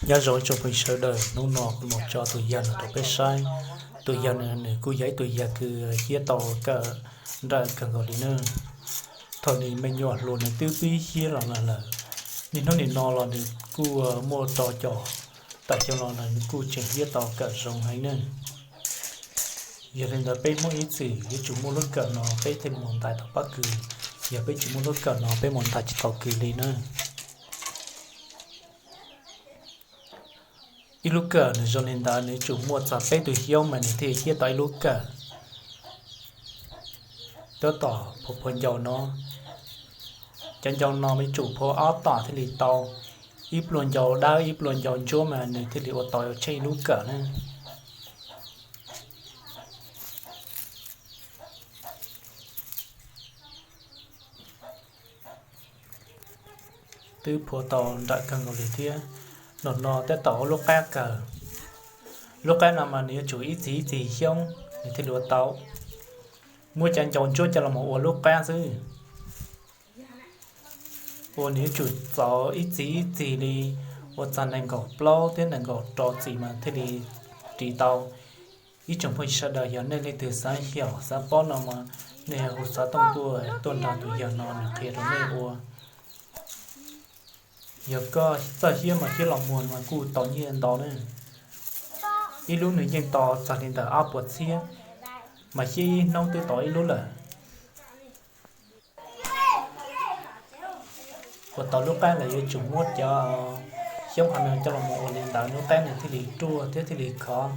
Nyob zoo ib tsoom phooj ywg sawv daws, hnub no kuv los tso tus yag no rau peb saib. Tus yag no nws kuj yog ib tug yag kws hiab tau kawm nrawm kawg nkaus li na. Thaum nws me nyuam hluas nws twb pib hiab los lawm, niaj hnub nim no los nws kuj muaj rau caum tawm xyoo los nws kuj tseem hiab tau kawm zoo heev na. Yog li ntawd peb Hmoob ib txwm yuav tsum muaj lub kawm no peb thiaj mus ntais tau pob kws, yog peb tsis muaj lub kawm no peb mus ntais tsis tau kws li na. Ib lub kawm nws zoo li ntawd nws yuav tsum muaj txog peb tug xyoob mas nws thiaj hiab tau ib lub kawm. Tab tom phua phua ncau no, cov ncau no mas yuav tsum phua ob tom thiaj li tau, ib pluag ncau dawb ib pluag ncau ntsuab mas nws thiaj li ua tau tsheej ib lub kawm na. Twb phua tau nrawm kawg nkaus li thiab. Nim no tab tom ua lub qab kawm. Lub qab no mas nws yuav tsum ib txhis ib txhis xyoob nws thiaj li ua tau. Muab cov ncau ntsuab coj los mus ua lub qab xwb, ua nws yuav tsum txaus ib txhis ib txhis li, ua txog nees nkaum plaub thiab nees nkaum rau txhis mas thiaj li ris tau. Ib tsoom phooj ywg sawv daws yog nej leej twg xav xyaum xav paub no mas nej hu xov tooj tuaj, tuaj nrog tus yawg no nws qhia rau nej ua. Yog koj txawj hiab mas hiab los muag mas kuj tau nyiaj ntau na. Ib lub nws yeej tau txog li ntawm ob puas txhiab, mas hiab ib hnub twb tau ib lub lawm. Ua tau lub qab lawm yuav tsum muab cov xyoob hauv no coj los mus ua li ntawd lub qab nws thiaj li ruaj thiab thiaj li khov.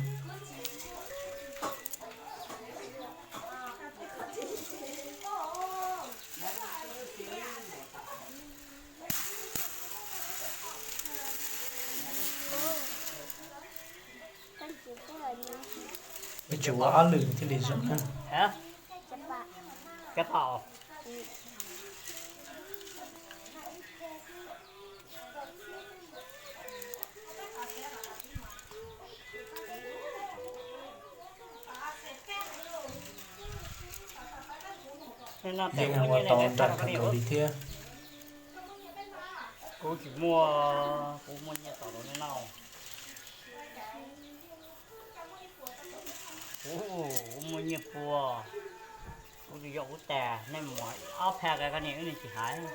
Yuav tsum ua ob lwm thiaj li zoo na. Yeej ua tau nrawm kawg nkaus li thiab. Kuv tsis muaj, kuv muaj nyiaj tau rau nej lauj. Kuv, kuv muaj nyiaj puas, kuv tsis yog kuv tas, nej mus ob phav qa koj niam wb niag tsis hais.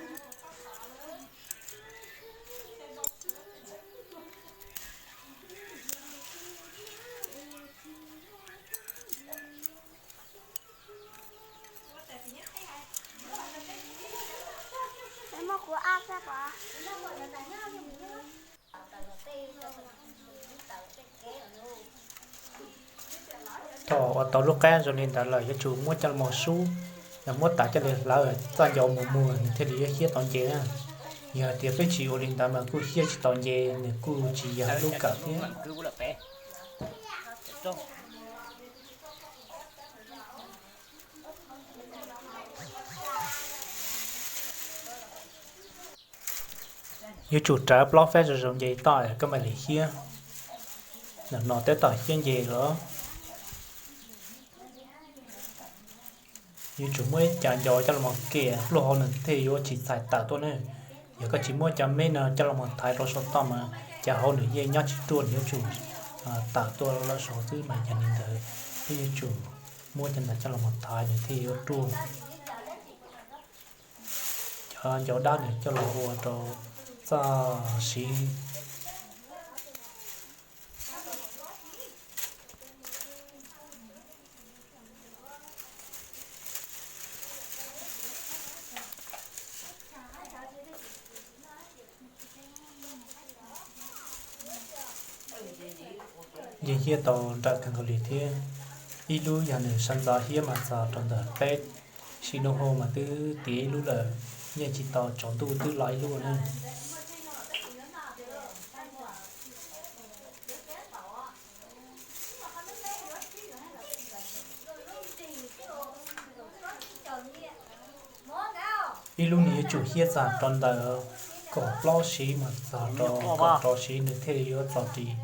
Thaum ua tau lub qab zoo li ntawd lawm yuav tsum muab coj los sub, yog muab tas coj li hlawv txoj ncauj mus muag nws thiaj li yuav hiab tau nce na. Yog tias peb tsis ua li ntawd mas kuj hiab tsis tau nce, nws kuj tsis yog lub kawm thiab. Yuav tsum rawv plaub fab zoo zoo nce toj koj mam li hiab. Nim no tab tom hiab nce los. Yuav tsum muab ib co ncau coj los mus kiam pluj hauv nws thiaj yuav tsis txhais tawm tuaj ne. Yog koj tsis muab cov me no coj los mus thaiv rau saum toj mas cov hauv nws yeej nyob tsis ruaj, nws yuav tsum tawm tuaj lawm saud xwb mas yog li ntawd peb yuav tsum muab cov ntawd coj los mus thaiv nws thiaj yuav ruaj. Cov ncau dawb nws coj los ua rau txoj siv. Yeej hiab tau nrawm kawg nkaus li thiab. Ib lub yog nws sawv ntxov hiab mas txog rau ntawm peb sib nub hauv mas twb tiav ib lub lawm, yeej tsis tau tsaus ntuj twb los ib lub na. Ib lub nws yuav tsum hiab txog rau ntawm kaum plaub siv mas txog rau kaum rau siv nws thiaj li yuav txaus ris.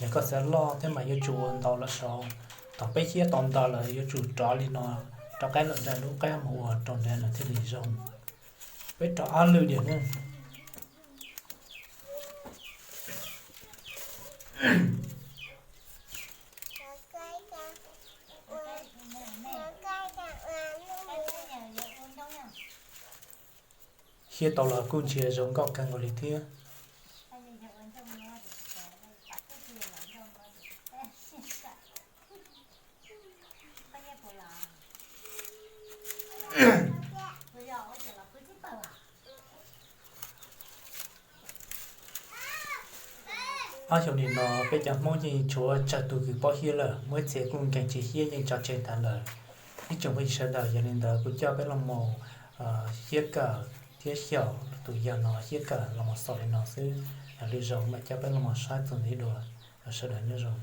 Yog koj xav loj thiab mas yuav tsum ua ntau lawm saud. Thaum peb hiab tau ntawd lawm yuav tsum rov li no rau qab lawm, nram lub qab mus ua rau nrad nws thiaj li zoo. Peb rau ob lwm diam na. Hiab tau los kuj ntsia zoo nkauj kawg nkaus li thiab. Ob xyoos nim no peb cov Hmoob yeej tshuav tsawg tus kws paub hiab lawm, muaj ib txhia kuj nkees tsis hiab yeej tso tseg tas lawm. Ib tsoom phooj ywg sawv daws, yog li ntawd kuv coj peb los mus hiab kawm thiab xyaum tus yawg no hiab kawm los mus xaus li no xwb. Lwm zaus mam coj peb los mus saib txuas ntxiv dua. Sawv daws nyob zoo.